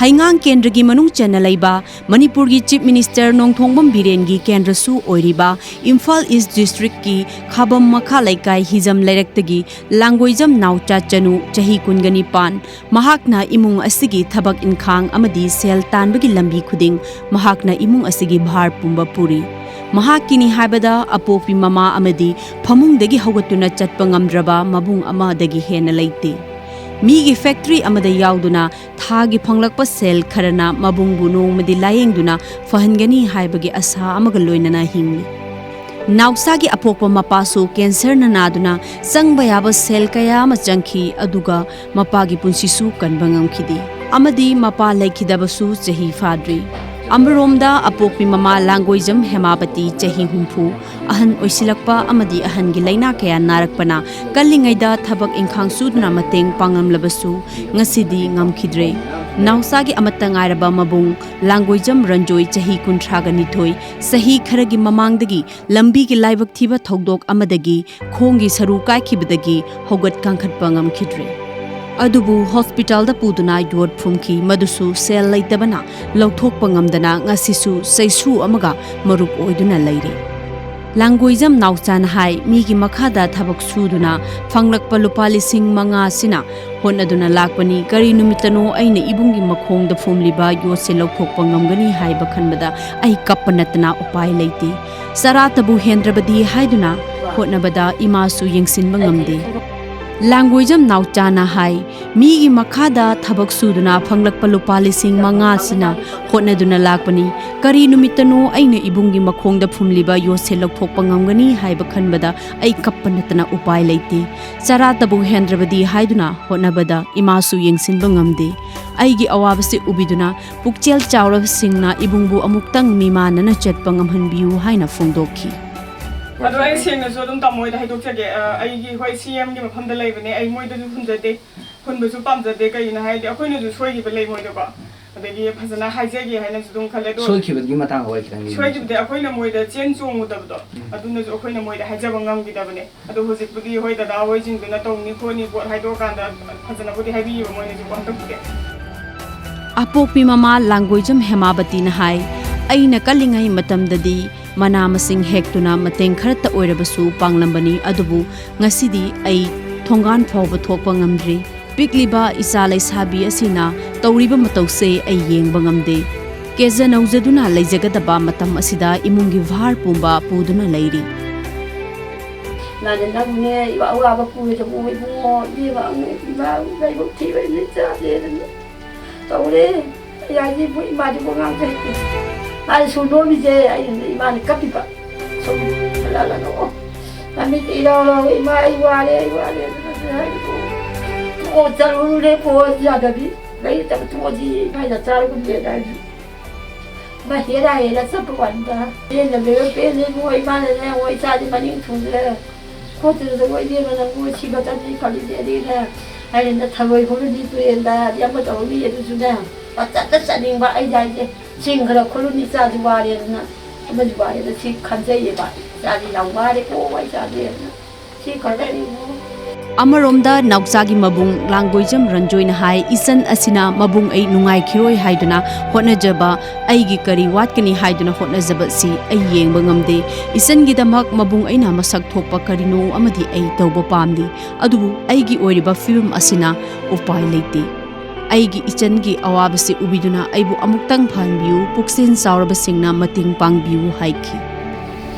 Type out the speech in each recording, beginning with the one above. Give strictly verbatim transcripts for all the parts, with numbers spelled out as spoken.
ꯍꯩꯉꯥꯡ ꯀꯦꯟꯗ꯭ꯔꯒꯤ ꯃꯅꯨꯡ ꯆꯟꯅ ꯂꯩꯕ ꯃꯅꯤꯄꯨꯔꯒꯤ Chief Minister ꯅꯣꯡꯊꯣꯝꯕꯝ ꯕꯤꯔꯦꯟꯒꯤ ꯀꯦꯟꯗ꯭ꯔꯁꯨ ꯑꯣꯏꯔꯤꯕ ꯏꯝꯐꯥꯜ East Districtꯀꯤ ꯈꯥꯕꯝ ꯃꯈꯥ ꯂꯩꯀꯥꯏ ꯍꯤꯖꯝ ꯂꯩꯔꯛꯇꯒꯤ ꯂꯥꯡꯒꯣꯏꯖꯝ ꯅꯥꯎꯆꯥ ꯆꯅꯨ, ꯆꯍꯤ ꯀꯨꯟꯒ ꯅꯤꯄꯥꯟ, ꯃꯍꯥꯛꯅ ꯏꯃꯨꯡ ꯑꯁꯤꯒꯤ ꯊꯕꯛ ꯏꯟꯈꯥꯡ ꯑꯃꯗꯤ ꯁꯦꯜ ꯇꯥꯟꯕꯒꯤ ꯂꯝꯕꯤ ꯈꯨꯗꯤꯡ ꯃꯍꯥꯛꯅ ꯏꯃꯨꯡ ꯑꯁꯤꯒꯤ ꯚꯥꯔ ꯄꯨꯝꯕ ꯄꯨꯔꯤ꯫ ꯃꯍꯥꯛꯀꯤꯅꯤ ꯍꯥꯏꯕꯗ ꯑꯄꯣꯛꯄꯤ ꯃꯃꯥ ꯑꯃꯗꯤ ꯐꯃꯨꯡꯗꯒꯤ ꯍꯧꯒꯠꯇꯨꯅ ꯆꯠꯄ ꯉꯝꯗ꯭ꯔꯕ ꯃꯕꯨꯡ ꯑꯃꯗꯒꯤ ꯍꯦꯟꯅ ꯂꯩꯇꯦ꯫ ꯃꯤꯒꯤ factory ꯑꯃꯗ ꯌꯥꯎꯗꯨꯅ ꯊꯥꯒꯤ ꯐꯪꯂꯛꯄ ꯁꯦꯜ ꯈꯔꯅ ꯃꯕꯨꯡꯕꯨ ꯅꯣꯡꯃꯗꯤ ꯂꯥꯌꯦꯡꯗꯨꯅ ꯐꯍꯟꯒꯅꯤ ꯍꯥꯏꯕꯒꯤ ꯑꯁꯥ ꯑꯃꯒ ꯂꯣꯏꯅꯅ ꯍꯤꯡꯂꯤ꯫ ꯅꯥꯎꯆꯥꯒꯤ ꯑꯄꯣꯛꯄ ꯃꯄꯥꯁꯨ cancerꯅ ꯅꯥꯗꯨꯅ ꯆꯪꯕ ꯌꯥꯕ ꯁꯦꯜ ꯀꯌꯥ ꯑꯃ ꯆꯪꯈꯤ, ꯑꯗꯨꯒ ꯃꯄꯥꯒꯤ ꯄꯨꯟꯁꯤꯁꯨ ꯀꯟꯕ ꯉꯝꯈꯤꯗꯦ꯫ ꯑꯃꯗꯤ ꯃꯄꯥ ꯂꯩꯈꯤꯗꯕꯁꯨ ꯆꯍꯤ ꯐꯥꯗ꯭ꯔꯤ꯫ ꯑꯃꯔꯣꯝꯗ ꯑꯄꯣꯛꯄꯤ ꯃꯃꯥ ꯂꯥꯡꯒꯣꯏꯖꯝ ꯍꯦꯃꯥꯕꯇꯤ, ꯆꯍꯤ ꯍꯨꯝꯐꯨ, ꯑꯍꯟ ꯑꯣꯏꯁꯤꯜꯂꯛꯄ ꯑꯃꯗꯤ ꯑꯍꯟꯒꯤ ꯂꯥꯏꯅꯥ ꯀꯌꯥ ꯅꯥꯔꯛꯄꯅ ꯀꯜꯂꯤꯉꯩꯗ ꯊꯕꯛ ꯏꯪꯈꯥꯡ ꯁꯨꯗꯨꯅ ꯃꯇꯦꯡ ꯄꯥꯡꯂꯝꯂꯕꯁꯨ ꯉꯁꯤꯗꯤ ꯉꯝꯈꯤꯗ꯭ꯔꯦ꯫ ꯅꯥꯎꯆꯥꯒꯤ ꯑꯃꯠꯇ ꯉꯥꯏꯔꯕ ꯃꯕꯨꯡ ꯂꯥꯡꯒꯣꯏꯖꯝ ꯔꯟꯖꯣꯏ, ꯆꯍꯤ ꯀꯨꯟꯊ꯭ꯔꯥꯒ ꯅꯤꯊꯣꯏ, ꯆꯍꯤ ꯈꯔꯒꯤ ꯃꯃꯥꯡꯗꯒꯤ ꯂꯝꯕꯤꯒꯤ ꯂꯥꯏꯕꯛ ꯊꯤꯕ ꯊꯧꯗꯣꯛ ꯑꯃꯗꯒꯤ ꯈꯣꯡꯒꯤ ꯁꯔꯨ ꯀꯥꯏꯈꯤꯕꯗꯒꯤ ꯍꯧꯒꯠ ꯀꯥꯡꯈꯠꯄ ꯉꯝꯈꯤꯗ꯭ꯔꯦ꯫ ꯑꯗꯨꯕꯨ hospitalꯗ ꯄꯨꯗꯨꯅ ꯌꯣꯠ ꯐꯨꯝꯈꯤ, ꯃꯗꯨꯁꯨ ꯁꯦꯜ ꯂꯩꯇꯕꯅ ꯂꯧꯊꯣꯛꯄ ꯉꯝꯗꯅ ꯉꯁꯤꯁꯨ ꯆꯩꯁꯨ ꯑꯃꯒ ꯃꯔꯨꯞ ꯑꯣꯏꯗꯨꯅ ꯂꯩꯔꯤ꯫ ꯂꯥꯡꯒꯣꯏꯖꯝ ꯅꯥꯎꯆꯥꯅ ꯍꯥꯏ, ꯃꯤꯒꯤ ꯃꯈꯥꯗ ꯊꯕꯛ ꯁꯨꯗꯨꯅ ꯐꯪꯂꯛꯄ ꯂꯨꯄꯥ ꯂꯤꯁꯤꯡ ꯃꯉꯥ ꯑꯁꯤꯅ ꯍꯣꯠꯅꯗꯨꯅ ꯂꯥꯛꯄꯅꯤ꯫ ꯀꯔꯤ ꯅꯨꯃꯤꯠꯇꯅꯣ ꯑꯩꯅ ꯏꯕꯨꯡꯒꯤ ꯃꯈꯣꯡꯗ ꯐꯨꯝꯂꯤꯕ ꯌꯣꯠꯁꯦ ꯂꯧꯊꯣꯛꯄ ꯉꯝꯒꯅꯤ ꯍꯥꯏꯕ ꯈꯟꯕꯗ ꯑꯩ ꯀꯞꯄ ꯅꯠꯇꯅ ꯎꯄꯥꯏ ꯂꯩꯇꯦ꯫ ꯆꯔꯥꯇꯕꯨ ꯍꯦꯟꯗ꯭ꯔꯕꯗꯤ ꯍꯥꯏꯗꯨꯅ ꯍꯣꯠꯅꯕꯗ ꯏꯃꯥꯁꯨ ꯌꯦꯡꯁꯤꯟꯕ ꯉꯝꯗꯦ꯫ ꯂꯥꯡꯒꯣꯏꯖꯝ ꯅꯥꯎꯆꯥꯅ ꯍꯥꯏ, ꯃꯤꯒꯤ ꯃꯈꯥꯗ ꯊꯕꯛ ꯁꯨꯗꯨꯅ ꯐꯪꯂꯛꯄ ꯂꯨꯄꯥ ꯂꯤꯁꯤꯡ ꯃꯉꯥꯁꯤꯅ ꯍꯣꯠꯅꯗꯨꯅ ꯂꯥꯛꯄꯅꯤ꯫ ꯀꯔꯤ ꯅꯨꯃꯤꯠꯇꯅꯣ ꯑꯩꯅ ꯏꯕꯨꯡꯒꯤ ꯃꯈꯣꯡꯗ ꯐꯨꯝꯂꯤꯕ ꯌꯣꯠꯁꯦ ꯂꯧꯊꯣꯛꯄ ꯉꯝꯒꯅꯤ ꯍꯥꯏꯕ ꯈꯟꯕꯗ ꯑꯩ ꯀꯞꯄ ꯅꯠꯇꯅ ꯎꯄꯥꯏ ꯂꯩꯇꯦ꯫ ꯆꯔꯥꯇꯕꯨ ꯍꯦꯟꯗ꯭ꯔꯕꯗꯤ ꯍꯥꯏꯗꯨꯅ ꯍꯣꯠꯅꯕꯗ ꯏꯃꯥꯁꯨ ꯌꯦꯡꯁꯤꯟꯕ ꯉꯝꯗꯦ꯫ ꯑꯩꯒꯤ ꯑꯋꯥꯕꯁꯤ ꯎꯕꯤꯗꯨꯅ ꯄꯨꯛꯆꯦꯜ ꯆꯥꯎꯔꯕꯁꯤꯡꯅ ꯏꯕꯨꯡꯕꯨ ꯑꯃꯨꯛꯇꯪ ꯃꯤꯃꯥꯟꯅꯅ ꯆꯠꯄ ꯉꯝꯍꯟꯕꯤꯌꯨ ꯍꯥꯏꯅ ꯐꯣꯡꯗꯣꯛꯈꯤ꯫ ꯑꯗꯣ ꯑꯩ ꯁꯦꯡꯅꯁꯨ ꯑꯗꯨꯝ ꯇꯥꯃꯣ ꯍꯣꯏꯗ ꯍꯥꯏꯗꯣꯛꯆꯒꯦ꯫ ꯑ, ꯑꯩꯒꯤ, ꯍꯣꯏ, CMꯒꯤ ꯃꯐꯝꯗ ꯂꯩꯕꯅꯦ꯫ ꯑꯩ ꯃꯣꯏꯗꯁꯨ ꯍꯨꯟꯖꯗꯦ, ꯍꯨꯟꯕꯁꯨ ꯄꯥꯝꯖꯗꯦ꯫ ꯀꯩꯒꯤꯅꯣ ꯍꯥꯏꯔꯗꯤ ꯑꯩꯈꯣꯏꯅꯁꯨ ꯁꯣꯏꯈꯤꯕ ꯂꯩ ꯃꯣꯏꯗꯀꯣ, ꯑꯗꯒꯤ ꯐꯖꯅ ꯍꯥꯏꯖꯒꯦ ꯍꯥꯏꯅꯁꯨ ꯑꯗꯨꯝ ꯈꯜꯂꯦ꯫ ꯑꯗꯣ ꯁꯣꯏꯈꯤꯕꯒꯤ ꯃꯇꯥꯡ ꯍꯣꯏ ꯈꯤꯇꯪ ꯁꯣꯏꯈꯤꯕꯗꯤ ꯑꯩꯈꯣꯏꯅ ꯃꯣꯏꯗ ꯆꯦꯟ ꯆꯣꯡꯉꯨꯗꯕꯗꯣ, ꯎꯝ꯫ ꯑꯗꯨꯅꯁꯨ ꯑꯩꯈꯣꯏꯅ ꯃꯣꯏꯗ ꯍꯥꯏꯖꯕ ꯉꯝꯈꯤꯗꯕꯅꯦ꯫ ꯑꯗꯣ ꯍꯧꯖꯤꯛꯄꯨꯗꯤ ꯍꯣꯏ ꯗꯗꯥ ꯍꯣꯏꯁꯤꯡꯗꯨꯅ ꯇꯧꯅꯤ ꯈꯣꯠꯅꯤ ꯄꯣꯠ ꯍꯥꯏꯗꯣꯛꯑꯀꯥꯟꯗ ꯐꯖꯅꯕꯨꯗꯤ ꯍꯥꯏꯕꯤꯌꯦꯕ ꯃꯣꯏꯅꯁꯨꯀꯣ ꯍꯟꯗꯛꯄꯨꯗꯤ꯫ ꯑꯄꯣꯛꯄꯤ ꯃꯃꯥ ꯂꯥꯡꯒꯣꯏꯖꯝ ꯍꯦꯃꯥꯕꯇꯤꯅ ꯍꯥꯏ, "ꯑꯩꯅ ꯀꯜꯂꯤꯉꯩ ꯃꯇꯝꯗꯗꯤ ꯃꯅꯥ ꯃꯁꯤꯡ ꯍꯦꯛꯇꯨꯅ ꯃꯇꯦꯡ ꯈꯔꯇ ꯑꯣꯏꯔꯕꯁꯨ ꯄꯥꯡꯂꯝꯕꯅꯤ, ꯑꯗꯨꯕꯨ ꯉꯁꯤꯗꯤ ꯑꯩ ꯊꯣꯡꯒꯥꯟ ꯐꯥꯎꯕ ꯊꯣꯛꯄ ꯉꯝꯗ꯭ꯔꯤ꯫ ꯄꯤꯛꯂꯤꯕ ꯏꯆꯥ ꯂꯩꯁꯥꯕꯤ ꯑꯁꯤꯅ ꯇꯧꯔꯤꯕ ꯃꯇꯧꯁꯦ ꯑꯩ ꯌꯦꯡꯕ ꯉꯝꯗꯦ꯫ ꯀꯦꯖ ꯅꯧꯖꯗꯨꯅ ꯂꯩꯖꯒꯗꯕ ꯃꯇꯝ ꯑꯁꯤꯗ ꯏꯃꯨꯡꯒꯤ ꯚꯥꯔ ꯄꯨꯝꯕ ꯄꯨꯗꯨꯅ ꯂꯩꯔꯤ"꯫ ꯃꯥꯅ ꯅꯪꯅꯦ ꯑꯋꯥꯕ ꯄꯨꯔꯦꯗ ꯏꯕꯨꯡꯉꯣ, ꯏꯕꯦꯝꯃ, ꯏꯃꯥ ꯂꯥꯏꯕꯛ ꯊꯤꯕꯅꯤ ꯆꯥꯗꯦꯗꯅ ꯇꯧꯔꯦ꯫ ꯑꯩ ꯍꯥꯏꯗꯤ ꯃꯣꯏ ꯏꯃꯥꯗꯨꯕꯨ ꯉꯥꯡꯖꯩ꯫ ꯃꯥꯅ ꯁꯨꯝ ꯅꯣꯝꯃꯤꯁꯦ ꯑꯩ ꯏꯃꯥꯅ ꯀꯞꯄꯤꯕ꯫ ꯁꯨꯝ ꯍꯜꯂꯛꯑꯒ, "ꯑꯣ, ꯃꯃꯤꯠꯇ ꯏꯔꯥꯎ ꯂꯥꯎꯔ, 'ꯏꯃꯥ, ꯑꯩ ꯋꯥꯔꯦ, ꯑꯩ ꯋꯥꯔꯦ,' ꯑꯗꯨꯅ ꯍꯥꯏꯕꯗꯣ꯫ "ꯇꯣꯛꯑꯣ, ꯆꯠꯂꯨꯔꯦ, ꯄꯣꯠ ꯌꯥꯗꯕꯤ꯫ ꯂꯩꯇꯕ ꯇꯣꯛꯑꯁꯤ, ꯏꯃꯥ ꯏꯆꯥ ꯆꯥꯔꯒꯨꯝꯁꯦꯅ" ꯍꯥꯏꯕꯤ꯫ ꯃꯥ ꯍꯦꯔꯥ ꯍꯦꯔꯥ ꯆꯠꯄ ꯋꯥꯅꯤꯗ꯫ ꯄꯦꯟꯗꯕ ꯄꯦꯟꯗꯦ ꯏꯕꯨꯡꯉꯣ, ꯏꯃꯥꯅꯅꯦ, "ꯍꯣꯏ, ꯏꯆꯥꯗꯤ ꯃꯅꯤꯡ ꯊꯨꯡꯗ꯭ꯔꯦ ꯈꯣꯠꯇ꯭ꯔꯦ, ꯍꯣꯏ, ꯏꯕꯦꯝꯃ, ꯅꯪꯕꯨ ꯁꯤ ꯃꯇꯝꯁꯤ ꯐꯔꯤꯁꯦ", ꯑꯗꯩꯅꯦ, ꯑꯩꯅ ꯊꯔꯣꯏ ꯈꯨꯜꯂꯨꯅꯤ ꯇꯨꯔꯦꯟꯗ, ꯑꯗꯩ ꯑꯃ ꯇꯧꯔꯨꯅꯤ, ꯑꯗꯨꯁꯨꯅꯦ, ꯄꯪꯆꯠꯇ ꯆꯠꯅꯤꯡꯕ꯫ ꯑꯩꯗꯤ ꯍꯥꯏꯁꯦ, ꯆꯤꯡ ꯈꯔ ꯈꯨꯜꯂꯨꯅꯤ, ꯏꯆꯥꯁꯨ ꯋꯥꯔꯦꯗꯅ, ꯑꯃꯁꯨ ꯋꯥꯔꯦꯗꯅ, ꯁꯤ ꯈꯟꯖꯩꯌꯦꯕ, "ꯏꯆꯥꯗꯤ ꯌꯥꯝ ꯋꯥꯔꯦꯀꯣ, ꯏꯆꯥꯗꯤ"꯫ ꯁꯤ ꯈꯛꯇꯅꯤ꯫ ꯑꯃꯔꯣꯝꯗ ꯅꯥꯎꯆꯥꯒꯤ ꯃꯕꯨꯡ ꯂꯥꯡꯒꯣꯏꯖꯝ ꯔꯟꯖꯣꯏꯅ ꯍꯥꯏ, "ꯏꯆꯟ ꯑꯁꯤꯅ ꯃꯕꯨꯡ ꯑꯩ ꯅꯨꯡꯉꯥꯏꯈꯤꯔꯣꯏ ꯍꯥꯏꯗꯨꯅ ꯍꯣꯠꯅꯖꯕ, ꯑꯩꯒꯤ ꯀꯔꯤ ꯋꯥꯠꯀꯅꯤ ꯍꯥꯏꯗꯨꯅ ꯍꯣꯠꯅꯖꯕ ꯑꯁꯤ ꯑꯩ ꯌꯦꯡꯕ ꯉꯝꯗꯦ꯫ ꯏꯆꯟꯒꯤꯗꯃꯛ ꯃꯕꯨꯡ ꯑꯩꯅ ꯃꯁꯛ ꯊꯣꯛꯄ ꯀꯔꯤꯅꯣ ꯑꯃꯗꯤ ꯑꯩ ꯇꯧꯕ ꯄꯥꯝꯂꯤ, ꯑꯗꯨꯕꯨ ꯑꯩꯒꯤ ꯑꯣꯏꯔꯤꯕ ꯐꯤꯕꯝ ꯑꯁꯤꯅ ꯎꯄꯥꯏ ꯂꯩꯇꯦ꯫ ꯑꯩꯒꯤ ꯏꯆꯟꯒꯤ ꯑꯋꯥꯕꯁꯤ ꯎꯕꯤꯗꯨꯅ ꯑꯩꯕꯨ ꯑꯃꯨꯛꯇꯪ ꯐꯍꯟꯕꯤꯌꯨ, ꯄꯨꯛꯆꯦꯜ ꯆꯥꯎꯔꯕꯁꯤꯡꯅ ꯃꯇꯦꯡ ꯄꯥꯡꯕꯤꯌꯨ" ꯍꯥꯏꯈꯤ꯫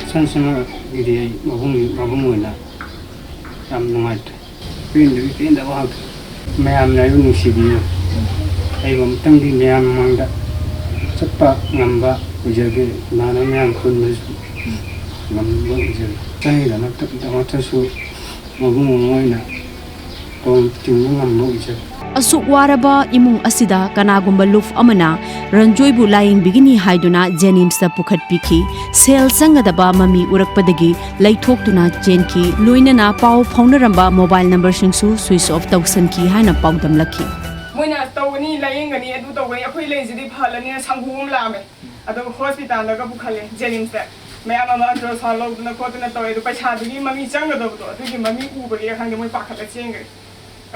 ꯏꯆꯟꯁꯤꯃꯒꯤꯗꯤ ꯑꯩ ꯃꯕꯨꯡ, ꯃꯕꯨꯡ ꯑꯣꯏꯅ ꯌꯥꯝ ꯅꯨꯡꯉꯥꯏꯇ꯭ꯔꯦ꯫ ꯄꯦꯟꯗꯕꯤ ꯄꯦꯟꯗꯕ ꯉꯥꯛꯇ꯫ ꯃꯌꯥꯝꯅ ꯑꯩꯕꯨ ꯅꯨꯡꯁꯤꯕꯤꯌꯨ꯫ ꯑꯩꯕꯨ ꯑꯃꯨꯛꯇꯪꯗꯤ ꯃꯌꯥꯝ ꯃꯃꯥꯡꯗ ꯆꯠꯄ ꯉꯝꯕ ꯑꯣꯏꯖꯒꯦ꯫ ꯏꯃꯥꯟꯅꯕ ꯃꯌꯥꯝ ꯄꯨꯟꯕꯁꯨ ꯉꯝꯕ ꯑꯣꯏꯖꯒꯦ꯫ ꯏꯆꯟꯒꯤꯗꯃꯛꯇ, ꯗꯃꯛꯇꯁꯨ ꯃꯕꯨꯡ ꯑꯃ ꯑꯣꯏꯅ ꯇꯣꯡ ꯇꯤꯡꯕ ꯉꯝꯕ ꯑꯣꯏꯖꯒꯦ꯫ ꯑꯁꯨꯛ ꯋꯥꯔꯕ ꯏꯃꯨꯡ ꯑꯁꯤꯗ ꯀꯅꯥꯒꯨꯝꯕ ꯂꯨꯞ ꯑꯃꯅ ꯔꯟꯖꯣꯏꯕꯨ ꯂꯥꯌꯦꯡꯕꯤꯒꯅꯤ ꯍꯥꯏꯗꯨꯅ ꯖꯦꯅꯤꯝꯁꯇ ꯄꯨꯈꯠꯄꯤꯈꯤ꯫ ꯁꯦꯜ ꯆꯪꯒꯗꯕ ꯃꯃꯤ ꯎꯔꯛꯄꯗꯒꯤ ꯂꯩꯊꯣꯛꯇꯨꯅ ꯆꯦꯟꯈꯤ꯫ ꯂꯣꯏꯅꯅ ꯄꯥꯎ ꯐꯥꯎꯅꯔꯝꯕ ꯃꯣꯕꯥꯏꯜ ꯅꯝꯕꯔꯁꯤꯡꯁꯨ ꯁ꯭ꯋꯤꯆ ꯑꯣꯐ ꯇꯧꯁꯟꯈꯤ ꯍꯥꯏꯅ ꯄꯥꯎꯗꯝꯂꯛꯈꯤ꯫ ꯃꯣꯏꯅ ꯇꯧꯒꯅꯤ, ꯂꯥꯌꯦꯡꯒꯅꯤ, ꯑꯗꯨ ꯇꯧꯒꯅꯤ, ꯑꯩꯈꯣꯏ ꯂꯩꯁꯤꯗꯤ ꯐꯍꯜꯂꯅꯤꯅ ꯁꯪꯒꯨ ꯑꯃ ꯂꯥꯛꯑꯝꯃꯦ꯫ ꯑꯗꯣ ꯍꯣꯁꯄꯤꯇꯥꯜꯗꯒ ꯄꯨꯈꯠꯂꯦ, ꯖꯦꯅꯤꯝꯁꯇ꯫ ꯃꯌꯥꯝ ꯑꯃ ꯑꯜꯇ꯭ꯔꯥꯁꯥꯎꯟ ꯂꯧꯗꯅ ꯈꯣꯠꯇꯅ ꯇꯧꯋꯦ꯫ ꯑꯗꯣ ꯄꯩꯁꯥꯗꯨꯒꯤ ꯃꯃꯤ ꯆꯪꯒꯗꯕꯗꯣ, ꯑꯗꯨꯒꯤ ꯃꯃꯤ ꯎꯕꯒꯤꯔ ꯈꯪꯗꯦ, ꯃꯣꯏ ꯄꯥꯈꯠꯂ ꯆꯦꯟꯈ꯭ꯔꯦ꯫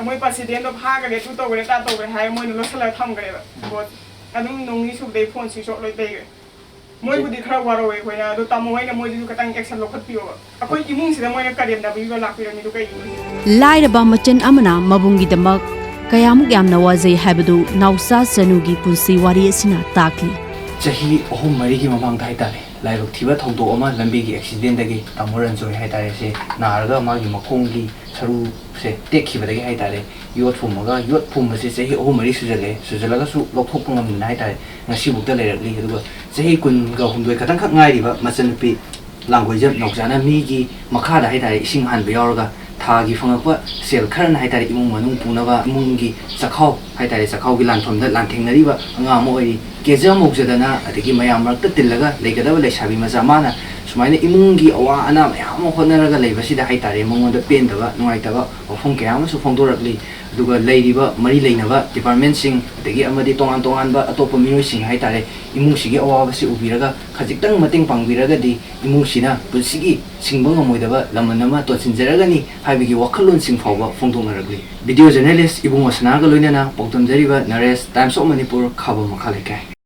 ꯃꯣꯏ ꯄ꯭ꯔꯁꯤꯗꯦꯟꯗꯣ ꯐꯥꯈ꯭ꯔꯦ, ꯑꯗꯨ ꯇꯧꯈ꯭ꯔꯦ, ꯑꯗꯥ ꯇꯧꯈ꯭ꯔꯦ ꯍꯥꯏꯔꯒ ꯃꯣꯏꯅ ꯂꯣꯠꯁꯤꯜꯂꯒ ꯊꯝꯈ꯭ꯔꯦꯕ ꯕꯣꯠ꯫ ꯑꯗꯨꯝ ꯅꯣꯡ ꯅꯤꯅꯤ ꯁꯨꯕꯗꯩ ꯐꯣꯟ ꯁ꯭ꯋꯤꯆ ꯑꯣꯐ ꯂꯣꯏ ꯇꯩꯈ꯭ꯔꯦ꯫ ꯃꯣꯏꯕꯨꯗꯤ ꯈꯔ ꯋꯥꯔꯧꯋꯦ ꯑꯩꯈꯣꯏꯅ, ꯑꯗꯣ ꯇꯥꯃꯣ ꯍꯣꯏꯅ ꯃꯣꯏꯗꯨꯁꯨ ꯈꯤꯇꯪ ꯑꯦꯛꯁꯟ ꯂꯧꯈꯠꯄꯤꯌꯣꯕ꯫ ꯑꯩꯈꯣꯏ ꯏꯃꯨꯡꯁꯤꯗ ꯃꯣꯏꯅ ꯀꯔꯦꯝꯅꯕꯤꯕ ꯂꯥꯛꯄꯤꯔꯝꯃꯤꯗꯣ ꯀꯩꯒꯤꯅꯣ? ꯂꯥꯏꯔꯕ ꯃꯆꯟ ꯑꯃꯅ ꯃꯕꯨꯡꯒꯤꯗꯃꯛ ꯀꯌꯥꯃꯨꯛ ꯌꯥꯝꯅ ꯋꯥꯖꯩ ꯍꯥꯏꯕꯗꯨ ꯅꯥꯎꯆꯥ ꯆꯅꯨꯒꯤ ꯄꯨꯟꯁꯤ ꯋꯥꯔꯤ ꯑꯁꯤꯅ ꯇꯥꯛꯂꯤ꯫ ꯆꯍꯤ ꯑꯍꯨꯝ ꯃꯔꯤꯒꯤ ꯃꯃꯥꯡꯗ ꯍꯥꯏꯇꯥꯔꯦ, ꯂꯥꯏꯕꯛ ꯊꯤꯕ ꯊꯧꯗꯣꯛ ꯑꯃ, ꯂꯝꯕꯤꯒꯤ ꯑꯦꯛꯁꯤꯗꯦꯟꯗꯒꯤ ꯇꯥꯃꯣ ꯔꯟꯖꯣꯏ ꯍꯥꯏꯇꯥꯔꯦ, ꯁꯦ ꯅꯥꯔꯒ ꯃꯥꯒꯤ ꯃꯈꯣꯡꯒꯤ ꯁꯔꯨꯁꯦ ꯇꯦꯛꯈꯤꯕꯗꯒꯤ ꯍꯥꯏꯇꯥꯔꯦ, ꯌꯣꯠ ꯐꯨꯝꯃꯒ, ꯌꯣꯠ ꯐꯨꯝꯕꯁꯦ ꯆꯍꯤ ꯑꯍꯨꯝ ꯃꯔꯤ ꯁꯨꯖꯜꯂꯛꯑꯦ, ꯁꯨꯖꯜꯂꯒꯁꯨ ꯂꯧꯊꯣꯛꯄ ꯉꯝꯗꯅ ꯍꯥꯏꯇꯥꯔꯦ, ꯉꯁꯤꯐꯥꯎꯗ ꯂꯩꯔꯛꯂꯤ꯫ ꯑꯗꯨꯒ ꯆꯍꯤ ꯀꯨꯟꯒ ꯍꯨꯝꯗꯣꯏ ꯈꯛꯇꯪꯈꯛ ꯉꯥꯏꯔꯤꯕ ꯃꯆꯟꯅꯨꯄꯤ ꯂꯥꯡꯒꯣꯏꯖꯝ ꯅꯥꯎꯆꯥꯅ ꯃꯤꯒꯤ ꯃꯈꯥꯗ ꯍꯥꯏꯇꯥꯔꯦ, ꯏꯁꯤꯡ ꯍꯥꯟꯕ ꯌꯥꯎꯔꯒ ꯊꯥꯒꯤ ꯐꯪꯉꯛꯄ ꯁꯦꯜ ꯈꯔꯅ ꯍꯥꯏꯇꯥꯔꯦ, ꯏꯃꯨꯡ ꯃꯅꯨꯡ ꯄꯨꯅꯕ, ꯏꯃꯨꯡꯒꯤ ꯆꯥꯛꯈꯥꯎ ꯍꯥꯏꯇꯥꯔꯦ, ꯆꯥꯛꯈꯥꯎꯒꯤ ꯂꯥꯟꯐꯝꯗ ꯂꯥꯟꯊꯦꯡꯅꯔꯤꯕ ꯑꯉꯥꯡ ꯑꯃ ꯑꯣꯏꯔꯤ꯫ ꯀꯦꯖ ꯃꯧꯖꯗꯅ ꯑꯗꯒꯤ ꯃꯌꯥꯝ ꯃꯔꯛꯇ ꯇꯤꯜꯂꯒ ꯂꯩꯒꯗꯕ ꯂꯩꯁꯥꯕꯤ ꯃꯆꯥ, ꯃꯥꯅ ꯁꯨꯃꯥꯏꯅ ꯏꯃꯨꯡꯒꯤ ꯑꯋꯥ ꯑꯅꯥ ꯃꯌꯥꯝ ꯑꯃ ꯍꯣꯠꯅꯔꯒ ꯂꯩꯕꯁꯤꯗ ꯍꯥꯏꯇꯥꯔꯦ, ꯃꯉꯣꯟꯗ ꯄꯦꯟꯗꯕ, ꯅꯨꯡꯉꯥꯏꯇꯕ ꯋꯥꯐꯝ ꯀꯌꯥ ꯑꯃꯁꯨ ꯐꯣꯡꯗꯣꯔꯛꯂꯤ꯫ ꯑꯗꯨꯒ ꯂꯩꯔꯤꯕ ꯃꯔꯤ ꯂꯩꯅꯕ ꯗꯤꯄꯥꯔꯠꯃꯦꯟꯁꯤꯡ, ꯑꯗꯒꯤ ꯑꯃꯗꯤ ꯇꯣꯉꯥꯟ ꯇꯣꯉꯥꯟꯕ ꯑꯇꯣꯞꯄ ꯃꯤꯑꯣꯏꯁꯤꯡ ꯍꯥꯏꯇꯥꯔꯦ, ꯏꯃꯨꯡꯁꯤꯒꯤ ꯑꯋꯥꯕꯁꯤ ꯎꯕꯤꯔꯒ ꯈꯖꯤꯛꯇꯪ ꯃꯇꯦꯡ ꯄꯥꯡꯕꯤꯔꯒꯗꯤ ꯏꯃꯨꯡꯁꯤꯅ ꯄꯨꯟꯁꯤꯒꯤ ꯁꯤꯡꯕ ꯉꯝꯃꯣꯏꯗꯕ ꯂꯃꯟ ꯑꯃ ꯇꯣꯟꯁꯤꯟꯖꯔꯒꯅꯤ ꯍꯥꯏꯕꯒꯤ ꯋꯥꯈꯜꯂꯣꯟꯁꯤꯡ ꯐꯥꯎꯕ ꯐꯣꯡꯗꯣꯛꯅꯔꯛꯂꯤ꯫ ꯚꯤꯗꯤꯑꯣ ꯖꯔꯅꯦꯂꯤꯁ ꯏꯕꯨꯡꯉꯣ ꯁꯅꯥꯒ ꯂꯣꯏꯅꯅ ꯄꯥꯎꯗꯝꯖꯔꯤꯕ ꯅꯔꯦꯁ, Times of Manipur, ꯈꯥꯕꯝ ꯃꯈꯥ ꯂꯩꯀꯥꯏ꯫